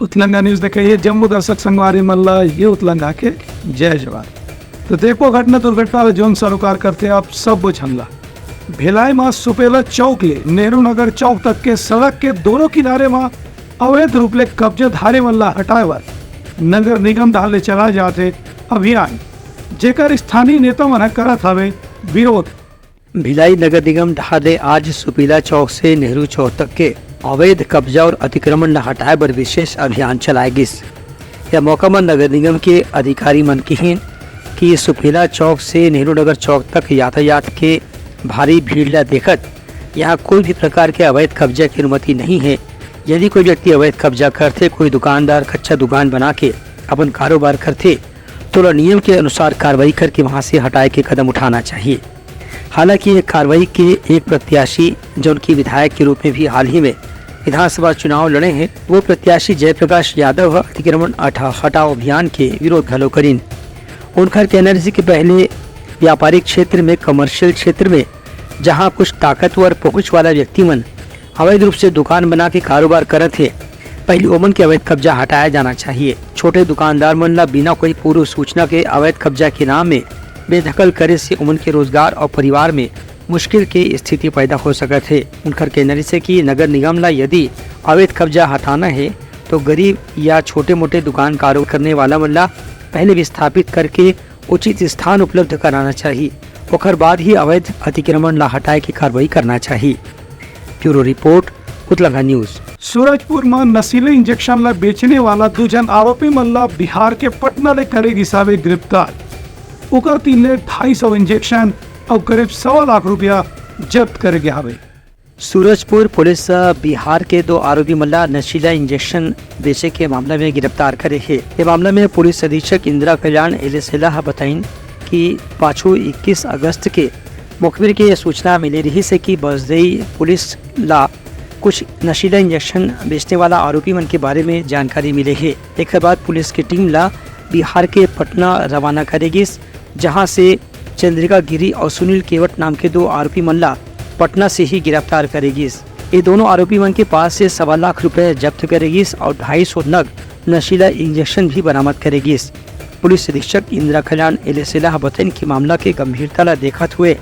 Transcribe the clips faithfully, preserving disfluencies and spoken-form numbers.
उतलंगा news देखे ये जम्मो दर्शक संगवारी मन ला ये उतलंगा के जय जोहार। तो देखो घटना दुर्घटना ला जोन सरोकार करते आप सब झन ला। भिलाई मा सुपेला चौक ले नेहरू नगर चौक तक के सड़क के दोनों किनारे मा अवैध रूप ले कब्जाधारी मन ला हटाए बर नगर निगम डहार ले चलाए जात हे अभियान, जेकर स्थानीय नेता मन ह करत हवे विरोध। भिलाई नगर निगम डहार ले आज सुपेला चौक से नेहरू चौक तक के अवैध कब्जा और अतिक्रमण ला हटाए बर विशेष अभियान चलाए गिस। यह मौका म नगर निगम के अधिकारी मन किहीन कि सुपेला चौक से नेहरू नगर चौक तक यातायात के भारी भीड़ ला देखत यहाँ कोई भी प्रकार के अवैध कब्जा की अनुमति नहीं है। यदि कोई व्यक्ति अवैध कब्जा करथे, कोई दुकानदार कच्चा दुकान बना के अपन कारोबार करथे, तो ओला नियम के अनुसार कार्रवाई करके वहां से हटाए के कदम उठाना चाहिए। हालांकि ये कार्रवाई के एक प्रत्याशी, जो उनकी विधायक के रूप में भी हाल ही में विधानसभा चुनाव लड़े हैं, वो प्रत्याशी जयप्रकाश यादव ह अतिक्रमण हटा-, हटाओ अभियान के विरोध घलो करिन। उनकर कहना रहिस कि पहले व्यापारिक क्षेत्र में, कमर्शियल क्षेत्र में, जहां कुछ ताकतवर पहुंच वाला व्यक्ति मन अवैध रूप से दुकान बना के कारोबार करत हे, पहली ओमन के अवैध कब्जा हटाया जाना चाहिए। छोटे दुकानदार मन ला बिना कोई पूर्व सूचना के अवैध कब्जा के नाम में बेदखल करे से ओमन के रोजगार और परिवार में मुश्किल के स्थिति पैदा हो सकत हे। उनकर कहना रहिस हे कि नगर निगम ला यदि अवैध कब्जा हटाना हे, तो गरीब या छोटे मोटे दुकान कारोबार करने वाला मन ला पहले विस्थापित करके उचित स्थान उपलब्ध कराना चाहिए, ओकर बाद ही अवैध अतिक्रमण ला हटाए के कार्रवाई करना चाहिए। Bureau report, Utlanga news. Surajpur म नशीले इंजेक्शन ला बेचने वाला दू झन आरोपी मन ला बिहार के पटना ले करे गिस हावे गिरफ्तार। उकर तीर ले ढाई सौ इंजेक्शन अउ करीब सवा लाख रुपया जब्त करे गे हावे। सूरजपुर पुलिस ह बिहार के दो आरोपी मन ला नशीला इंजेक्शन बेचे के मामला में गिरफ्तार करे हे। ये मामला में पुलिस अधीक्षक इंदिरा कल्याण एलेसेला ह बताइन कि पाछू इक्कीस अगस्त के मुखबिर के ये सूचना मिले रहिस हे कि बजदई पुलिस ला कुछ नशीला इंजेक्शन बेचने वाला आरोपी मन के बारे में जानकारी मिले हे। एकर बाद पुलिस के टीम ला बिहार के पटना रवाना करे गिस, जहां से चंद्रिका गिरी और सुनील केवट नाम के दो आरोपी मन ला पटना से ही गिरफ्तार करे गिस। ये दोनों आरोपी मन के पास से सवा लाख रुपए जब्त करे गिस और ढाई सौ नग नशीला इंजेक्शन भी बरामद करे गिस। पुलिस अधीक्षक इंदिरा कल्याण एलेसेला ह बतइन कि मामला के गंभीरता ला देखत हुए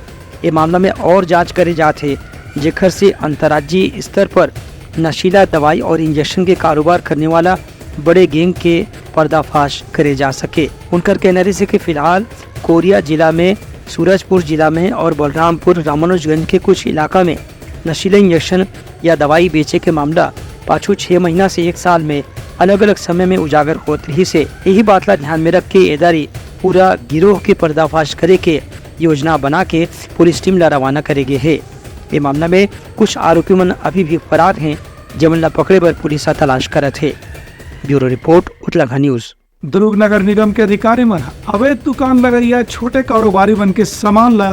ये मामला में और जांच करे जात हे, जेकर से अंतर्राज्यीय स्तर पर नशीला दवाई और इंजेक्शन के कारोबार करने वाला बड़े गैंग के पर्दाफाश करे जा सके। उनकर कहना रहिस हे कि फिलहाल कोरिया जिला में, सूरजपुर जिला में और बलरामपुर रामानुजगंज के कुछ इलाका में नशीला इंजेक्शन या दवाई बेचे के मामला पाछू छह महीना से एक साल में अलग-अलग समय में उजागर होत रहिस हे। यही बात ला ध्यान में रख के एदारी पूरा गिरोह के पर्दाफाश करे के योजना बना के पुलिस टीम ला रवाना करे गे हे। ये मामला में कुछ आरोपी मन अभी भी फरार हैं, जेमन ला पकड़े बर पुलिस ह तलाश करत हे। Bureau report, Utlagha news. Durg नगर निगम के अधिकारी मन ह अवैध दुकान लगइया छोटे कारोबारी मन के सामान ला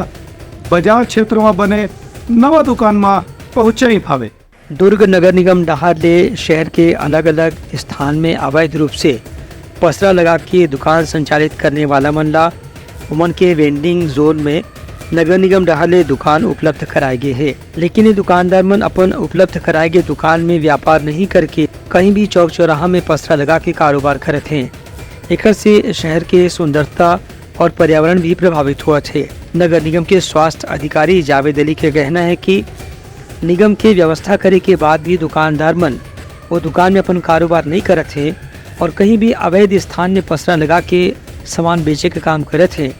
बाजार क्षेत्र म बने नवा दुकान म पहुंचाई भावे। दुर्ग नगर निगम डहार ले शहर के अलग-अलग स्थान में अवैध रूप से पसरा लगा के दुकान संचालित करने वाला मन ला ओमन के वेंडिंग जोन में नगर निगम डहार ले दुकान उपलब्ध कराए गे हे, लेकिन ये दुकानदार मन अपन उपलब्ध कराए गे दुकान में व्यापार नहीं करके कहीं भी चौक चौराहा में पसरा लगा के कारोबार करत हें। एकर से शहर के सुंदरता और पर्यावरण भी प्रभावित होवत हे। नगर निगम के स्वास्थ्य अधिकारी जावेद अली के कहना है कि निगम के व्यवस्था करे के बाद भी दुकानदार मन वो दुकान में अपन कारोबार नहीं करत हे और कहीं भी अवैध स्थान में पसरा लगा के सामान बेचे के काम करत हे।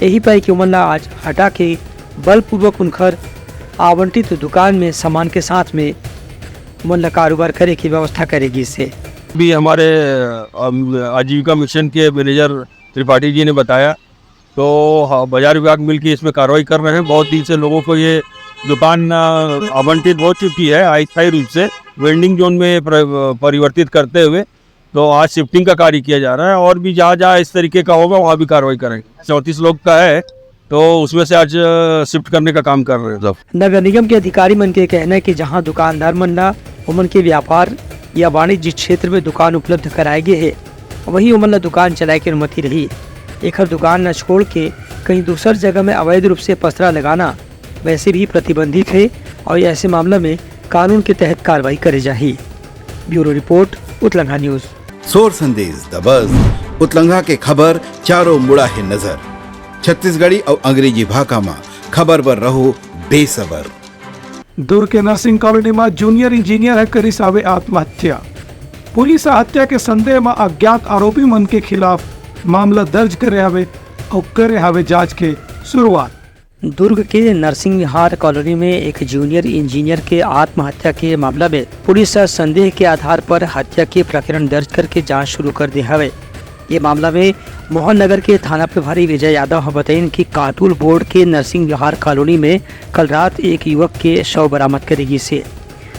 यही पाई कि ओमन ला आज हटा के बलपूर्वक उनकर आवंटित दुकान में सामान के साथ में ओमन ला कारोबार करे के व्यवस्था करे गिस हे। भी हमारे, अम, आजीविका मिशन के मैनेजर त्रिपाठी जी ने बताया, तो ह-, बाजार विभाग मिलकर इसमें कार्रवाई कर रहे हैं। बहुत दिन से लोगों को ये दुकान, अ, आवंटित हो चुकी है अस्थायी रूप से वेंडिंग जोन में प्र-, परिवर्तित करते हुए, तो आज शिफ्टिंग का कार्य किया जा रहा है और भी जहाँ जहाँ इस तरीके का होगा वहाँ भी कार्रवाई करेंगे। चौंतीस लोग का है, तो उसमें से आज, अ, शिफ्ट करने का काम कर रहे हैं सब। नगर निगम के अधिकारी मन के कहना है कि जहां दुकानदार मन ला ओमन के व्यापार या वाणिज्य क्षेत्र में दुकान उपलब्ध कराए गे हे, वहीं ओमन ला दुकान चलाए के अनुमति रही। एखर दुकान ला छोड़ के कहीं दूसर जगह में अवैध रूप से पसरा लगाना वैसे भी प्रतिबंधित है और ऐसे मामला में कानून के तहत कार्रवाई करे जाही। Bureau report, Utlangha news. सोर संदेश दबस। उतलंघा के खबर चारों मुड़ा हे नजर। छत्तीसगढ़ी अउ अंग्रेजी भाखा म खबर बर रहो बेसबर। दुर्ग के नर्सिंग कॉलोनी म जूनियर इंजीनियर ह करिस हावे आत्महत्या। पुलिस ह हत्या के संदेह म अज्ञात आरोपी मन के खिलाफ मामला दर्ज करे हावे अउ करे हावे जांच के शुरुआत। दुर्ग के नरसिंह विहार कॉलोनी में एक जूनियर इंजीनियर के आत्महत्या के मामला में पुलिस ह संदेह के आधार पर हत्या के प्रकरण दर्ज करके जांच शुरू कर दे हवे। ये मामला में मोहन नगर के थाना प्रभारी विजय यादव ह बताइन कि कातुल बोर्ड के नरसिंह विहार कॉलोनी में कल रात एक युवक के शव बरामद करे गिस हे।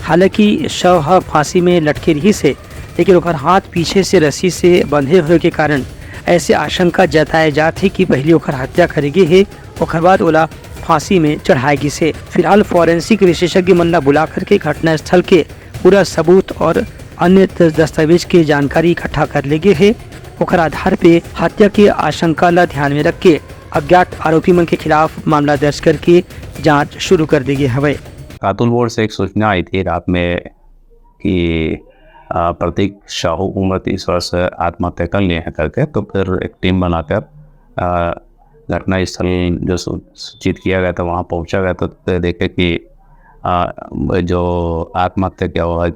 हालांकि शव ह फांसी में लटके रिहिस हे, लेकिन ओकर हाथ पीछे से रस्सी से बंधे होए के कारण ऐसे आशंका जताए जात हे कि पहली ओकर हत्या करे गे हे, ओकर बाद ओला फांसी में चढ़ाए गिस हे। फिलहाल फॉरेंसिक विशेषज्ञ मन ला बुला करके घटनास्थल के पूरा सबूत और अन्य द-, दस्तावेज के जानकारी इकट्ठा कर ले गे हे। ओकर आधार पे हत्या के आशंका ला ध्यान में रख के अज्ञात आरोपी मन के खिलाफ मामला दर्ज करके जांच शुरू कर दे गे हवय। कातुल बोर्ड से एक सूचना आई थी रात में कि आ, प्रतीक साहू उम्र तीस वर्ष आत्महत्या कर लिए हैं करके, तो फिर एक टीम बनाकर आ, घटनास्थल जो सू- सूचित किया गया था, वहाँ पहुँचा गया था। तो देखे कि आ, जो आत्महत्या किया हुआ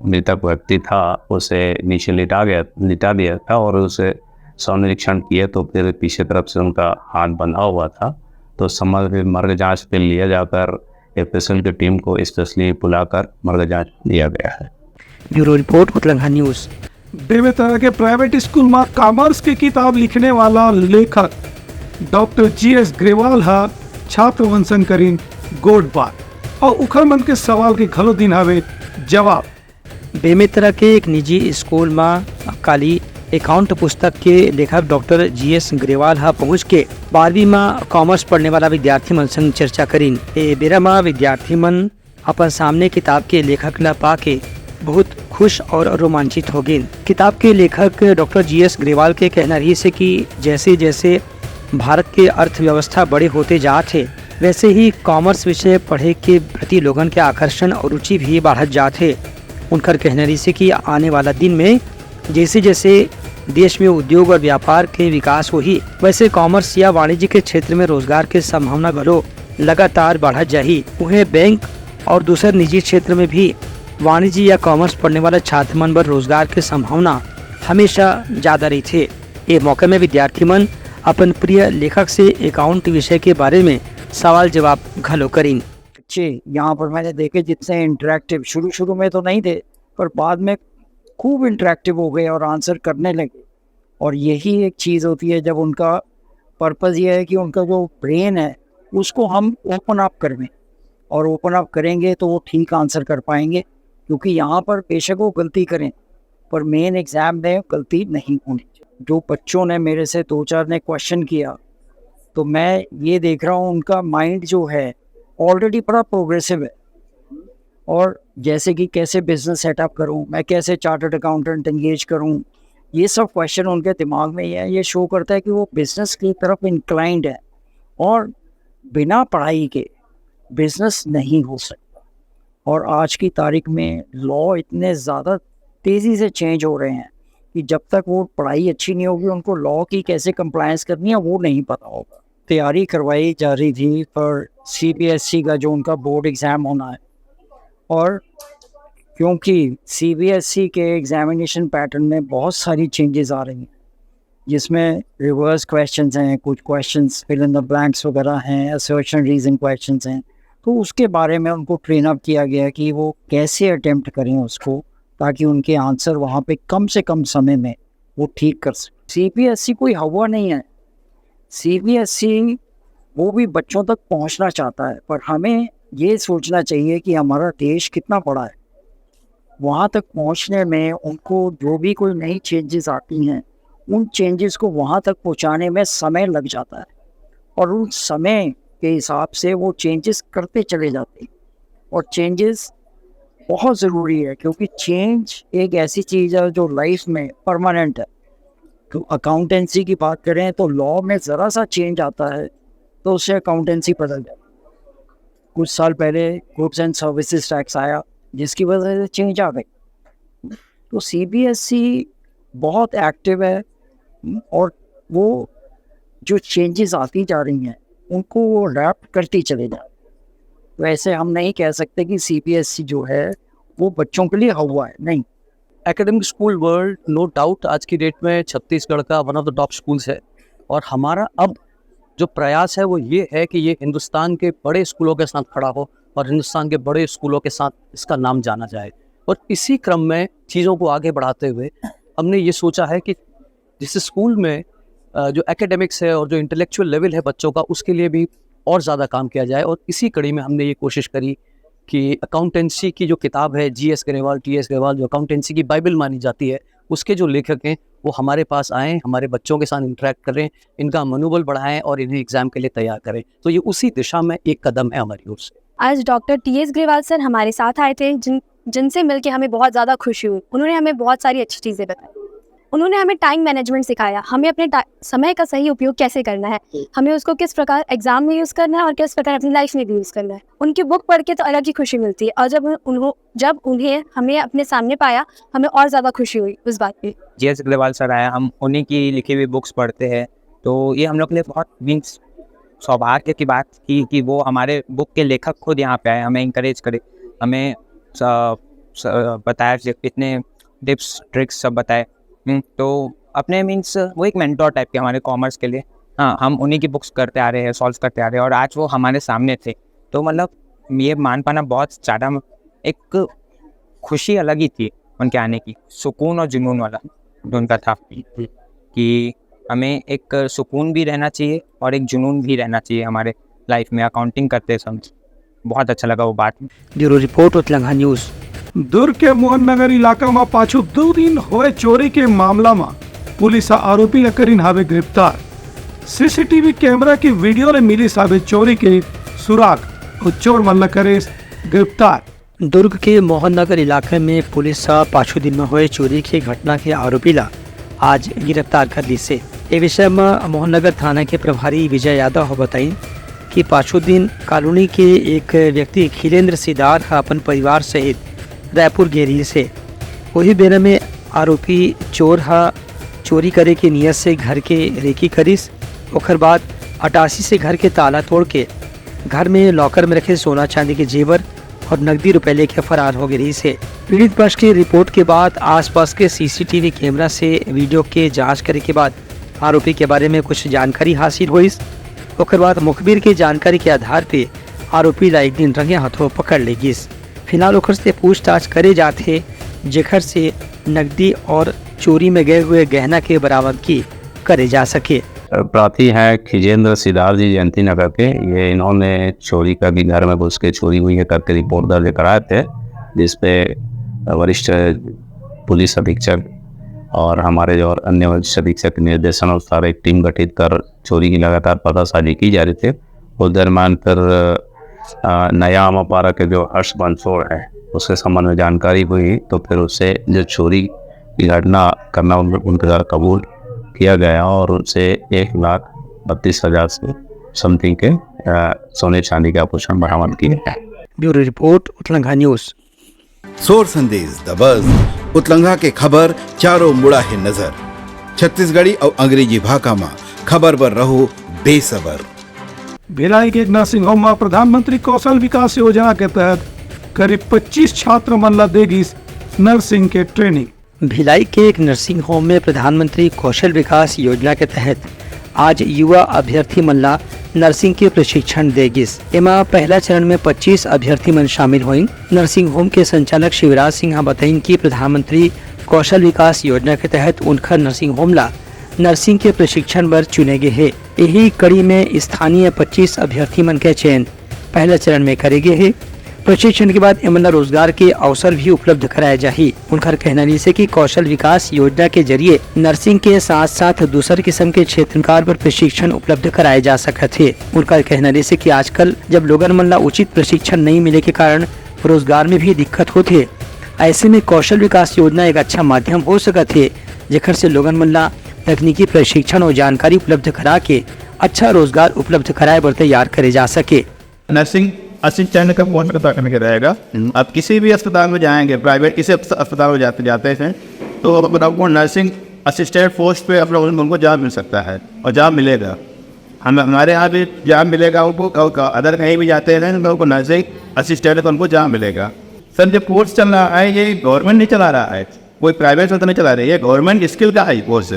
मृतक व्यक्ति था, उसे नीचे लिटा गया, लिटा दिया था और उसे शव निरीक्षण किए तो फिर पीछे तरफ से उनका हाथ बंधा हुआ था। तो समग्र मर्ग जांच के लिए जाकर एफएसएल की टीम को स्पेशली बुलाकर मर्ग जांच लिया गया है। Bureau report, Utlangha news. Bemetara के प्राइवेट स्कूल म कॉमर्स के किताब लिखने वाला लेखक डॉक्टर जी एस ग्रेवाल ह छात्र मन संग करिन गोठबात अउ उखर मन के सवाल के घलो दिन हवे जवाब। बेमेतरा के एक निजी स्कूल म काली अकाउंट पुस्तक के लेखक डॉक्टर जी एस ग्रेवाल ह पहुंच के बारहवीं म कॉमर्स पढ़ने वाला विद्यार्थी मन संग चर्चा करिन। ए बेरा म विद्यार्थी मन अपन सामने किताब के लेखक ला पाके बहुत खुश और रोमांचित हो गिन। किताब के लेखक डॉक्टर जी एस ग्रेवाल के कहना रहिस हे कि जैसे जैसे भारत के अर्थव्यवस्था बड़े होते जात हे, वैसे ही कॉमर्स विषय पढ़े के प्रति लोगन के आकर्षण और रुचि भी बढ़त जात हे। उनकर कहना रहिस हे कि आने वाला दिन में जैसे जैसे देश में उद्योग और व्यापार के विकास होही, वैसे कॉमर्स या वाणिज्य के क्षेत्र में रोजगार के संभावना घलो लगातार बढ़त जाही। उहें बैंक और दूसर निजी क्षेत्र में भी वाणिज्य या कॉमर्स पढ़ने वाला छात्र मन बर रोजगार के संभावना हमेशा ज्यादा रहिथे। ये मौके में विद्यार्थी मन अपन प्रिय लेखक से अकाउंट विषय के बारे में सवाल जवाब घलो करिन। बच्चे यहाँ पर मैंने देखे जितने इंटरेक्टिव, शुरू शुरू में तो नहीं थे, पर बाद में खूब इंटरेक्टिव हो गए और आंसर करने लगे। और यही एक चीज़ होती है, जब उनका पर्पस ये है कि उनका जो ब्रेन है, उसको हम ओपन अप करवें, और ओपन अप करेंगे तो वो ठीक आंसर कर पाएंगे। क्योंकि यहाँ पर बेशक वो गलती करें, पर मेन एग्जाम में गलती नहीं होनी चाहिए। जो बच्चों ने मेरे से दो चार ने क्वेश्चन किया, तो मैं ये देख रहा हूँ उनका माइंड जो है ऑलरेडी बड़ा प्रोग्रेसिव है। और जैसे कि कैसे बिजनेस सेटअप करूँ, मैं कैसे चार्टर्ड अकाउंटेंट एंगेज करूँ, ये सब क्वेश्चन उनके दिमाग में ही है। ये शो करता है कि वो बिजनेस की तरफ इंक्लाइंड है। और बिना पढ़ाई के बिजनेस नहीं हो सकता। और आज की तारीख में लॉ इतने ज़्यादा तेज़ी से चेंज हो रहे हैं कि जब तक वो पढ़ाई अच्छी नहीं होगी, उनको लॉ की कैसे कंप्लायंस करनी है, वो नहीं पता होगा। तैयारी करवाई जा रही थी फॉर सीबीएसई का, जो उनका बोर्ड एग्ज़ाम होना है। और क्योंकि सीबीएसई के एग्जामिनेशन पैटर्न में बहुत सारी चेंजेस आ रही हैं, जिसमें रिवर्स क्वेश्चंस हैं, कुछ questions fill in the blanks वगैरह हैं, असर्शन रीजन क्वेश्चंस हैं, तो उसके बारे में उनको ट्रेन अप किया गया कि वो कैसे अटेम्प्ट करें उसको, ताकि उनके आंसर वहाँ पे कम से कम समय में वो ठीक कर सकें। सीबीएसई कोई हवा नहीं है। सीबीएसई वो भी बच्चों तक पहुँचना चाहता है, पर हमें ये सोचना चाहिए कि हमारा देश कितना बड़ा है। वहाँ तक पहुँचने में उनको जो भी कोई नई चेंजेस आती हैं, उन चेंजेस को वहाँ तक पहुँचाने में समय लग जाता है, और उन समय के हिसाब से वो चेंजेस करते चले जाते हैं। और चेंजेस बहुत ज़रूरी है, क्योंकि चेंज एक ऐसी चीज़ है जो लाइफ में परमानेंट है। तो अकाउंटेंसी की बात करें तो लॉ में ज़रा सा चेंज आता है तो उससे अकाउंटेंसी बदल जाती है। कुछ साल पहले गुड्स एंड सर्विसेज टैक्स आया, जिसकी वजह से चेंज आ गई। तो सीबीएसई बहुत एक्टिव है और वो जो चेंजेस आती जा रही हैं उनको वो अडैप्ट करती चले जा रही है। वैसे हम नहीं कह सकते कि सीबीएसई जो है वो बच्चों के लिए हुआ है, नहीं। एकेडमिक स्कूल वर्ल्ड नो डाउट आज की डेट में छत्तीसगढ़ का वन ऑफ द टॉप स्कूल्स है और हमारा अब जो प्रयास है वो ये है कि ये हिंदुस्तान के बड़े स्कूलों के साथ खड़ा हो और हिंदुस्तान के बड़े स्कूलों के साथ इसका नाम जाना जाए। और इसी क्रम में चीज़ों को आगे बढ़ाते हुए हमने ये सोचा है कि जिस स्कूल में जो एकेडमिक्स है और जो इंटेलेक्चुअल लेवल है बच्चों का, उसके लिए भी और ज़्यादा काम किया जाए। और इसी कड़ी में हमने ये कोशिश करी कि अकाउंटेंसी की जो किताब है G S Grewal, T S Grewal, जो अकाउंटेंसी की बाइबल मानी जाती है, उसके जो लेखक हैं वो हमारे पास आएँ, हमारे बच्चों के साथ इंटरेक्ट करें, इनका मनोबल बढ़ाएँ और इन्हें एग्जाम के लिए तैयार करें। तो ये उसी दिशा में एक कदम है हमारी ओर से। आज doctor T S Grewal sir हमारे साथ आए थे, जिन जिनसे मिलके हमें बहुत ज़्यादा खुशी हुई। उन्होंने हमें बहुत सारी अच्छी चीज़ें बताई। उन्होंने हमें टाइम मैनेजमेंट सिखाया, हमें अपने टा- समय का सही उपयोग कैसे करना है, हमें उसको किस प्रकार एग्जाम में यूज़ करना है और किस प्रकार अपनी लाइफ में भी यूज़ करना है। उनकी बुक पढ़ के तो अलग ही खुशी मिलती है और जब उन्हों जब उन्हें हमें अपने सामने पाया, हमें और ज़्यादा खुशी हुई उस बात की। जी एस अग्रवाल सर आया, हम उन्हीं की लिखी हुई बुक्स पढ़ते हैं, तो ये हम लोग के लिए बहुत मीन्स सौभाग्य की बात थी कि वो हमारे बुक के लेखक खुद यहाँ पे आए, हमें इंकरेज करे, हमें स, स, बताया कि इतने टिप्स ट्रिक्स सब बताए। हम्म, तो अपने मीन्स वो एक मेंटोर टाइप के हमारे कॉमर्स के लिए। हाँ, हम उन्हीं की बुक्स करते आ रहे हैं, सॉल्व करते आ रहे हैं और आज वो हमारे सामने थे, तो मतलब ये मान पाना बहुत ज़्यादा एक खुशी अलग ही थी उनके आने की। सुकून और जुनून वाला जो उनका था कि हमें एक सुकून भी रहना चाहिए और एक जुनून भी रहना चाहिए हमारे लाइफ में अकाउंटिंग करते समय। बहुत अच्छा लगा वो बात। Bureau report, Utlangha news. Durg के मोहन नगर इलाका म पाछू दू दिन होए चोरी के मामला म पुलिस ह आरोपी ल करिन हावे गिरफ्तार। सीसीटीवी कैमरा के वीडियो ले मिलिस हावे चोरी के सुराग अउ चोर मन ल करिस गिरफ्तार। दुर्ग के मोहन नगर इलाके में पुलिस ह पाछू दिन में होए चोरी के घटना के आरोपी ला आज गिरफ्तार कर लिस हे। ए विषय म मोहन नगर थाना के प्रभारी विजय यादव ह बताइन कि पाछू दिन कॉलोनी के एक व्यक्ति खिलेंद्र सिदार ह अपन परिवार सहित रायपुर गे रिहिस हे। वही बेरा में आरोपी चोर ह चोरी करे के नियत से घर के रेकी करिस। ओकर बाद अटासी से घर के ताला तोड़ के घर में लॉकर में रखे सोना चांदी के जेवर और नकदी रुपए लेके फरार हो गे रिहिस हे। पीड़ित पक्ष के रिपोर्ट के बाद आसपास के सीसीटीवी कैमरा से वीडियो के जांच करे के बाद आरोपी के बारे में कुछ जानकारी हासिल होइस। ओकर बाद मुखबिर के जानकारी के आधार पे आरोपी ला एक दिन रंगे हाथों पकड़ ले गिस। फिलहाल ओकर से पूछताछ करे जात हे, जेकर से नकदी और चोरी में गए हुए गहना के बरामदगी करे जा सके। प्रार्थी हैं खिजेंद्र सिदार जी जयंती नगर के। ये इन्होंने चोरी का भी घर में घुस के चोरी हुई है करके रिपोर्ट दर्ज कराए थे, जिसपे वरिष्ठ पुलिस अधीक्षक और हमारे जो और अन्य वरिष्ठ अधीक्षक के निर्देशन अनुसार एक टीम गठित कर चोरी की लगातार पतासाजी की जा रही थी। उस दरमियान फिर अ, नया आमापारा के जो हर्ष बंसोड़ है, उसके संबंध में जानकारी हुई, तो फिर उससे जो चोरी की घटना करना उन, उनके द्वारा कबूल किया गया और उनसे एक लाख बत्तीस हजार से समथिंग के अ, सोने चांदी के आभूषण बरामद किए गए। Bureau report, Utlangha news. सोर संदेश द बज, उतलंघा के खबर चारों मुड़ा हे नजर। छत्तीसगढ़ी अउ अंग्रेजी भाखा म खबर बर रहो बेसबर। भिलाई के एक नर्सिंग होम म प्रधानमंत्री कौशल विकास योजना के तहत करीब पच्चीस छात्र मन ला दे गिस नर्सिंग के ट्रेनिंग। भिलाई के एक नर्सिंग होम में प्रधानमंत्री कौशल विकास योजना के तहत आज युवा अभ्यर्थी मन ला नर्सिंग के प्रशिक्षण दे गिस। एमा पहला चरण में पच्चीस अभ्यर्थी मन शामिल होइन। नर्सिंग होम के संचालक शिवराज सिंह ह बताइन कि प्रधानमंत्री कौशल विकास योजना के तहत उनखर नर्सिंग होम ला नर्सिंग के प्रशिक्षण बर चुने गे हे। यही कड़ी में स्थानीय पच्चीस अभ्यर्थी मन के चयन पहला चरण में करे गे हे। प्रशिक्षण के बाद एमन ला रोजगार के अवसर भी उपलब्ध कराए जाही। उनखर कहना रिहिसे कि कौशल विकास योजना के जरिए नर्सिंग के साथ-साथ दूसर किस्म के क्षेत्र कार बर प्रशिक्षण उपलब्ध कराए जा सकत हे। उनखर कहना रिहिसे कि आजकल जब लोगन मन ला उचित प्रशिक्षण नइ मिले के कारण रोजगार में भी दिक्कत होथे, ऐसे में कौशल विकास योजना एक अच्छा माध्यम हो सकत हे, जेकर से लोगन मन ला तकनीकी प्रशिक्षण और जानकारी उपलब्ध करा के अच्छा रोजगार उपलब्ध कराए बर तैयार करे जा सके। नर्सिंग असिस्टेंट का पोस्ट पता करने के रहेगा। आप किसी भी अस्पताल में जाएंगे, प्राइवेट किसी अस्प- अस्पताल में जाते जाते हैं, तो आप लोग को नर्सिंग असिस्टेंट पोस्ट पे आप लोग उनको जॉब मिल सकता है और जॉब मिलेगा। हम हमारे यहाँ भी जॉब मिलेगा उनको, अदर कहीं भी जाते हैं तो उनको नर्सिंग असिस्टेंट का उनको जॉब मिलेगा। सर, जो कोर्स चल रहा है, ये गवर्नमेंट नहीं चला रहा है, कोई प्राइवेट संस्था नहीं चला रही है, गवर्नमेंट स्किल का है ये कोर्स।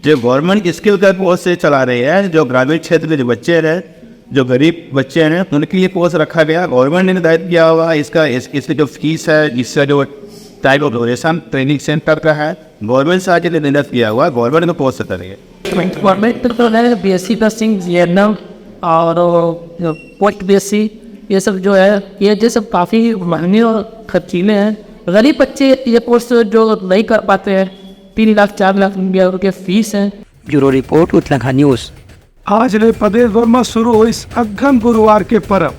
जो गवर्नमेंट स्किल का कोर्स ये चला रही है, जो ग्रामीण क्षेत्र के जो बच्चे हैं, जो गरीब बच्चे हैं, उनके लिए कोर्स रखा गया। गवर्नमेंट ने निर्धारित किया हुआ है इसका, इस, इसकी जो फीस है, इसका जो type of duration training centre का है, गवर्नमेंंट से आके निर्धारित किया हुआ है, गवर्नमेंट का कोर्स चल रही है। गवर्नमेंट तो है बीएससी नर्सिंग, जीएनएम और पोस्ट बीएससी, ये सब जो है, ये जो सब काफ़ी महंगे और खर्चीले हैं। गरीब बच्चे ये कोर्स जो नहीं कर पाते हैं, तीन लाख चार लाख रुपया उनके फीस है। Bureau report, Utlangha news. आज ले प्रदेश भर में शुरू होइस अगहन गुरुवार के परब।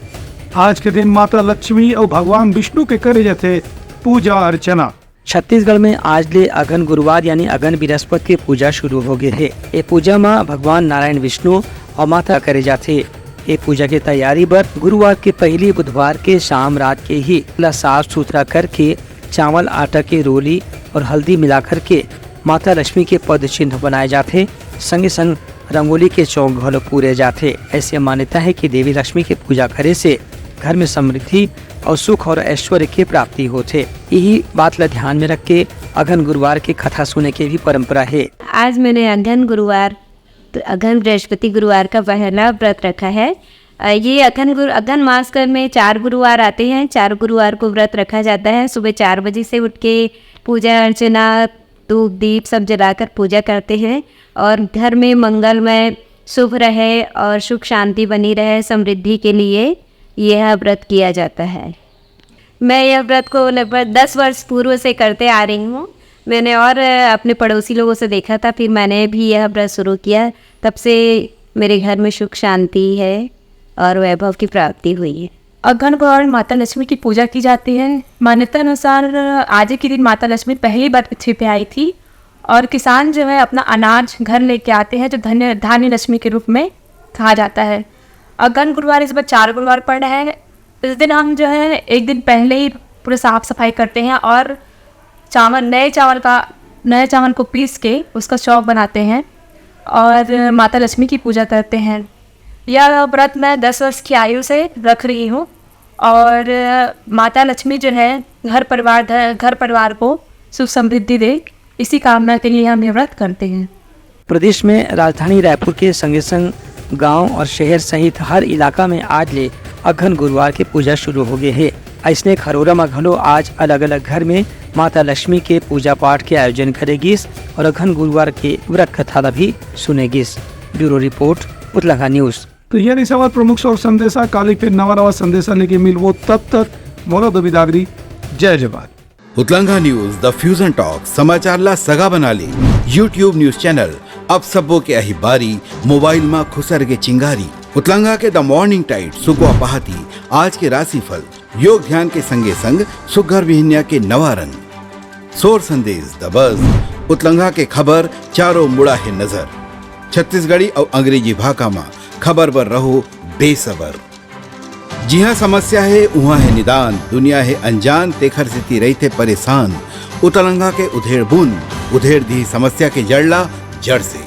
आज के दिन माता लक्ष्मी और भगवान विष्णु के करे जाथे पूजा अर्चना। छत्तीसगढ़ में आज ले अगहन गुरुवार यानी अगहन बृहस्पति के पूजा शुरू हो गए हे। ए पूजा म भगवान नारायण विष्णु और माता करे जाथे। ए पूजा के तैयारी बर गुरुवार के पहली बुधवार के शाम रात के ही ला साफ सुथरा करके चावल आटा के रोली और हल्दी मिलाकर के माता लक्ष्मी के पद चिन्ह बनाए जाथे। संगे संग रंगोली के चौक घलो पूरे जाथे। ऐसे मान्यता है कि देवी लक्ष्मी के पूजा करे से घर में समृद्धि और सुख और ऐश्वर्य के प्राप्ति होथे। यही बात ला ध्यान में रख के अगहन गुरुवार के कथा सुने के भी परंपरा है। आज मैंने अगहन गुरुवार, अगहन बृहस्पति गुरुवार का पहला व्रत रखा है। अ, ये अगहन गुरु, अगहन मास कर में चार गुरुवार आते हैं। चार गुरुवार को व्रत रखा जाता है। सुबह चार बजे से उठ के पूजा अर्चना, धूप दीप सब जलाकर पूजा करते हैं और घर में मंगलमय, शुभ रहे और सुख शांति बनी रहे, समृद्धि के लिए यह व्रत किया जाता है। मैं यह व्रत को लगभग दस वर्ष पूर्व से करते आ रही हूँ। मैंने और अपने पड़ोसी लोगों से देखा था, फिर मैंने भी यह व्रत शुरू किया। तब से मेरे घर में सुख शांति है और वैभव की प्राप्ति हुई है। अगहन गुरुवार माता लक्ष्मी की पूजा की जाती है। मान्यता अनुसार आज ही के दिन माता लक्ष्मी पहली बार पृथ्वी पे आई थी और किसान जो है अपना अनाज घर लेके आते हैं, जो धन्य धान्य लक्ष्मी के रूप में कहा जाता है। अगहन गुरुवार इस बार चार गुरुवार पड़ रहा है। इस दिन हम जो है एक दिन पहले ही पूरे साफ सफाई करते हैं और चावल, नए चावल का, नए चावल को पीस के उसका चौक बनाते हैं और माता लक्ष्मी की पूजा करते हैं। यह व्रत मैं दस वर्ष की आयु से रख रही हूँ और माता लक्ष्मी जो है घर परिवार, घर परिवार को सुख समृद्धि दे, इसी कामना के लिए हम ये व्रत करते हैं। प्रदेश में राजधानी रायपुर के संगे संग गांव और शहर सहित हर इलाका में आज ले अगहन गुरुवार के पूजा शुरू हो गए हे। अइसने खरोरा म घलो आज अलग-अलग घर में माता लक्ष्मी के पूजा पाठ के आयोजन करे गिस और अगहन गुरुवार के व्रत कथा ला भी सुने गिस। Bureau report, Utlangha news. तो ये रिहिस हमर प्रमुख सौर संदेशा। काली फिर नवा नवा संदेशा लेके मिलबो, तब तक मोला दो बिदागरी। जय जवान। उतलंघा न्यूज़, द फ्यूजन टॉक, समाचार ला सगा बना ले। YouTube न्यूज़ चैनल, अब सबो के अही बारी, मोबाइल मा खुसर के चिंगारी। उतलंघा के द मॉर्निंग टाइड, सुकवा पहाती, आज के राशिफल, योग ध्यान के संगे संग सुग्घर बिहनिया के नवा रंग। सोर संदेश, द बज, उतलंघा के खबर, चारों मुड़ा हे नजर। छत्तीसगढ़ी अउ अंग्रेजी भाखा मा खबर बर रहो बेसबर। जिहाँ समस्या हे, उहाँ हे निदान, दुनिया हे अनजान, तेखर सेती रहिथे परेशान। उतलंघा के उधेड़ बुन, उधेड़ दिही समस्या के जड़ ला जड़ से।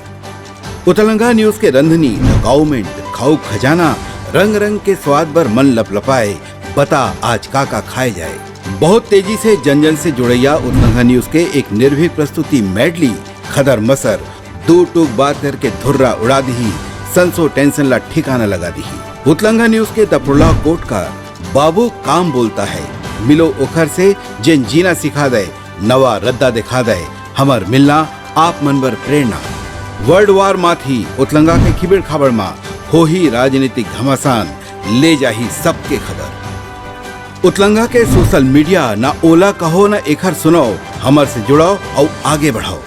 उतलंघा न्यूज़ के रंधनी, द गाउमेंट, खाऊ खजाना, रंग रंग के स्वाद बर मन लपलपाए, बता आज का का खाए जाए। बहुत तेजी से जन जन से जुड़ैया उतलंघा न्यूज़ के एक निर्भीक प्रस्तुति मेडली, खदर मसर, दू टूक बात करके धुर्रा उड़ा दिही, संसो टेंशन ला ठिकाना लगा दिही। उतलंघा न्यूज़ के द प्रोलॉग कोट का बाबू काम बोलता है, मिलो ओखर से जेन जीना सिखा दे, नवा रद्दा दिखा दे, हमर मिलना आप मन बर प्रेरणा। वर्ल्ड वार माथी उतलंघा के खिबड़ खाबड़ मा होही राजनीतिक घमासान, ले जाही सबके खबर। उतलंघा के सोशल मीडिया, ना ओला कहो ना एखर सुनाओ, हमर से जुड़ाओ अउ आगे बढ़ाओ।